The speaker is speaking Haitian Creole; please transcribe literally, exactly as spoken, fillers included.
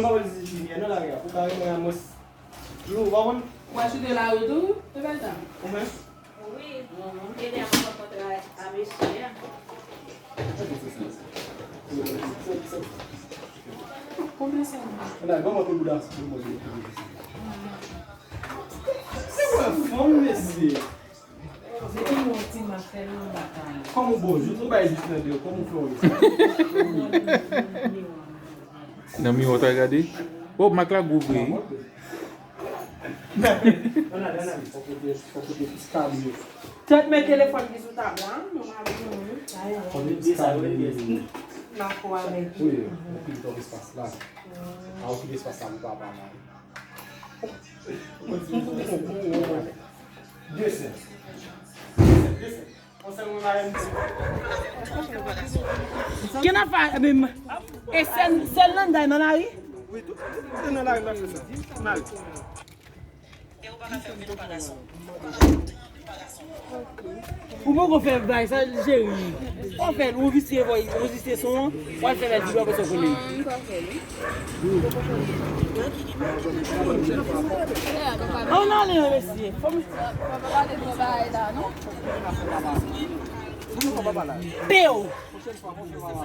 non, pa wè li di Jimmy, non, lari a. Ou ka renmen a mwen. Lou, ou pa konn? Ou achte lari tou, se pa sa? Ou menm? Wi. Ede a mwen kontre a mesye a. Konbyen sa? Ala, ban mwen pou bouda. Se yon fanm, mesye. Depi yon ti m ap fè l, mwen pa ka. Kòm ou bon, jis ou bay jis nan de, kòm ou fè w. Nan miwa w ta gade? O, mak la gwo vre wi. Tèt men telefòn ki sou tab la, nou pa bezwen wi. Fò nou di sa yo, wi. N ap fè avèk. Wi, okipe espas la. A okipe espas la pou papa la. De sè. De sè, de sè. Gen afè, men, e sèl, sèl Nanda nan lari? Wi, tout, tout nan lari, nan lari. Ou poko fè bay sa, cheri. Ou fè, ou visye, boy, ou visye son an, ou al fè bèl video apre sa w konnen. An ale, mesye. Fò m... Pew!